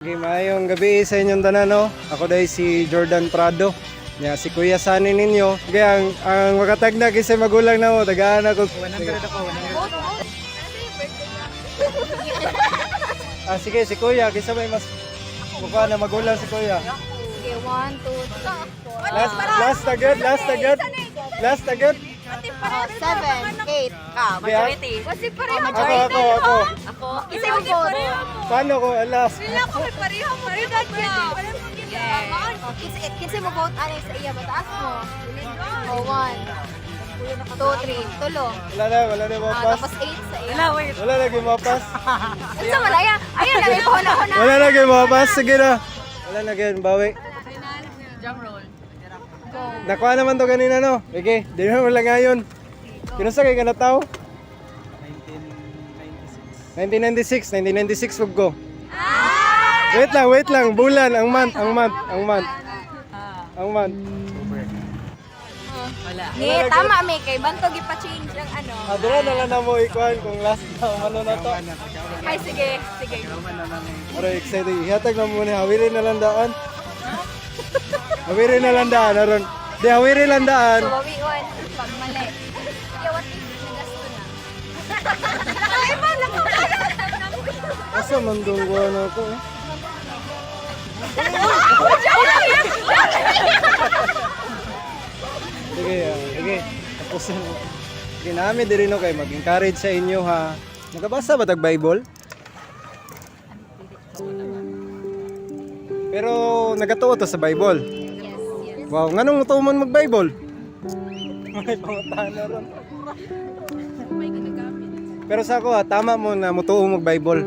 Okay, maayong gabi sa inyong tanan, no? Ako dahil si Jordan Prado. Nya si Kuya Sunny ninyo. Okay, ang makatagna kisay magulang na mo, tagaan ako. 100 ako, 100. Ah, sige, si Kuya, kinsa may mas mukha na magulang si Kuya. Sige, 1, 2, 3, 4, Last last agad, last agad. Last agad. 7, 8. Ka, majority. Kasi pareho. Ako, ako, ako. Ako, Isa yung vote. Paano ko alas? Oh, kinsa mo vote ani sa iya mataas mo? Oh, 1, 2, 3, tulo. Wala na Ah, mapas. tapos 8 sa iya. Wala, wait. Wala na gyud mapas. Unsa man aya? Ayan lang ipahuna-huna. Wala na gyud mapas. Sige na. Wala na gyud bawi. Drum roll. Nakuha naman to kanina, no? Okay, di na wala ngayon. Kinusa kay ka na tao? 1996. 1996, 1996 wag ko. Wait lang, wait lang. Bulan, ang month, ang month, ang month. Ang month. Wala. Ni tama mi kay bantog ipa-change ang ano. Ah, dira na lang na mo ikuan kung last na ano na to. Ay sige, sige. Aray, excited. Ihatag na muna. Hawirin na lang daan. Hawirin na lang daan, aron. Di, hawirin lang daan. So bawion pag mali. Yeah, what if nagasto na? Ay ba Asa man dong na ako eh. Sige, ah, sige. Tapusin mo. Sige, nami diri no kay mag-encourage sa inyo ha. Nagabasa ba tag Bible? Pero nagatuo to sa Bible. Yes. Wow, nganong tuo man mag-Bible? May pangutana ron. Pero sa ako ha, tama mo na mutuo mag-Bible.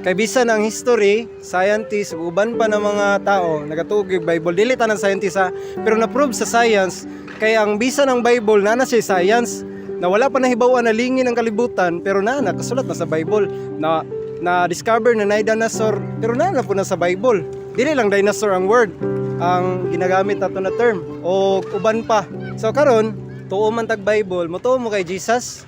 Kay bisan ang history, scientist, ug uban pa ng mga tao nagatuo og Bible. Dili tanan scientist ha, pero na-prove sa science kay ang bisan ang Bible naa na siya science na wala pa nahibaw-an na lingin ang kalibutan pero naa na kasulat na sa Bible na na discover na naay dinosaur pero naa na po na sa Bible. Dili lang dinosaur ang word ang ginagamit nato na term o uban pa. So karon, tuo man tag Bible, motuo mo kay Jesus.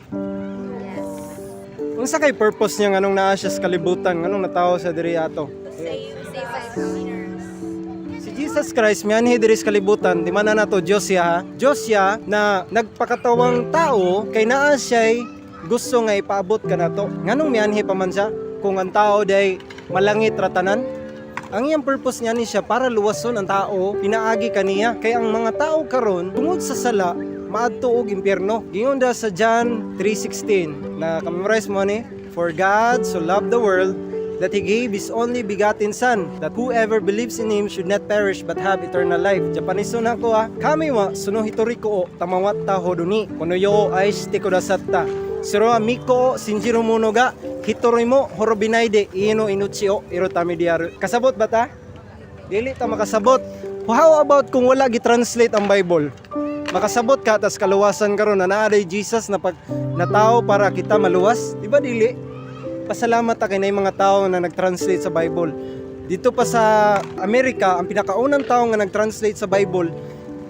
Unsa kay purpose niya nganong naa siya sa kalibutan, nganong natawo sa diri ato? To save us sinners. Si Jesus Christ mianhi diri sa kalibutan, di man na nato Dios siya, ha? Dios siya na nagpakatawang tao kay naa siya'y gusto nga ipaabot kanato. Nganong mianhi pa man siya kung ang tao day malangit ra tanan? Ang iyang purpose niya ni siya para luwason ang tao pinaagi kaniya. Kay ang mga tao karon tungod sa sala maadto og impyerno. Giingon da sa John 3:16 na memorize mo ni, "For God so loved the world that he gave his only begotten son, that whoever believes in him should not perish but have eternal life." Japanese na ko ha. "Kami wa sono hitori ko o tamawatta hodo ni kono yo o aishite kudasatta. Suro wa miko o shinjiru mono ga hitori mo horobinai de ie no inuchi o irutame de aru." Kasabot ba ta? Dili ta makasabot. How about kung wala gi-translate ang Bible? Makasabot ka tas kaluwasan karon na naa day Jesus na pag natao para kita maluwas? Di ba dili? Pasalamat ta kay naay mga tao na nag-translate sa Bible. Dito pa sa Amerika, ang pinakaunang tao nga nag-translate sa Bible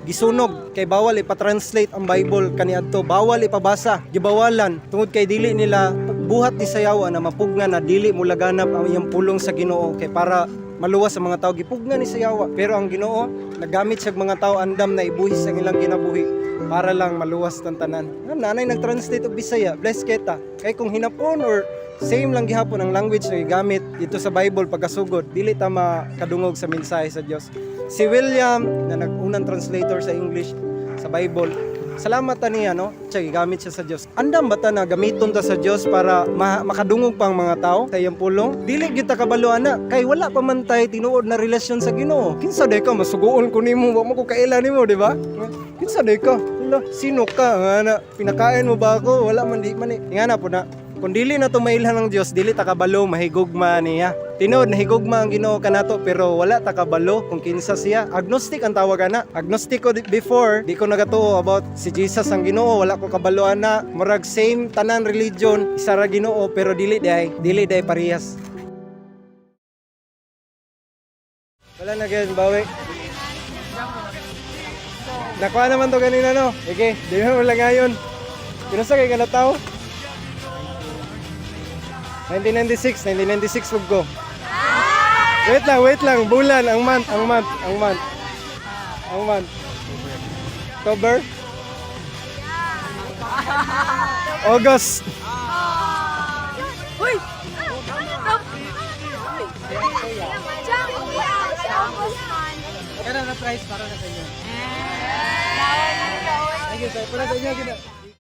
gisunog kay bawal ipa-translate ang Bible kaniadto, bawal ipabasa, gibawalan tungod kay dili nila buhat ni sayawa na mapugna na dili mulaganap ang iyang pulong sa Ginoo kay para maluwas ang mga tao, gipugna ni sayawa. Pero ang Ginoo nagamit siya og mga tao andam na ibuhis ang ilang kinabuhi para lang maluwas tan tanan. Nga nanay nag-translate og Bisaya, bless kita kay kung hinapon or same lang gihapon ang language na gigamit dito sa Bible pagkasugod, dili ta makadungog sa mensahe sa Dios. Si William na nag-unang translator sa English sa Bible, salamat ta niya, no? Siya gigamit siya sa Dios. Andam ba ta na gamiton ta sa Dios para makadungog pa ang mga tao sa iyang pulong? Dili gyud ta kabalo ana kay wala pa man tay tinuod na relasyon sa Ginoo. Kinsa day ka masuguon ko nimo, wa mo ko kaila nimo, di ba? Kinsa day ka? Wala, sino ka? Nga na, pinakain mo ba ako? Wala man, di man eh. Nga na po na, kung dili na to mailhan ng Dios, dili ta kabalo mahigugma niya. Tinuod nahigugma ang Ginoo kanato pero wala ta kabalo kung kinsa siya. Agnostic ang tawag ana. Agnostic ko before, di ko nagatuo about si Jesus ang Ginoo, wala ko kabalo ana. Murag same tanan religion, isa ra Ginoo pero dili diay parehas. Wala na gyud bawi. Nakuha naman to kanina, no? Okay, di na wala ngayon. Kinusa kay ka na tao? 1996, 1996 wag ko. Wait lang, wait lang. Bulan, ang month, ang month, ang month. Ang month. October? August. Uy! Kaya na prize para na sa inyo. Thank you, sir. Para sa inyo, gina.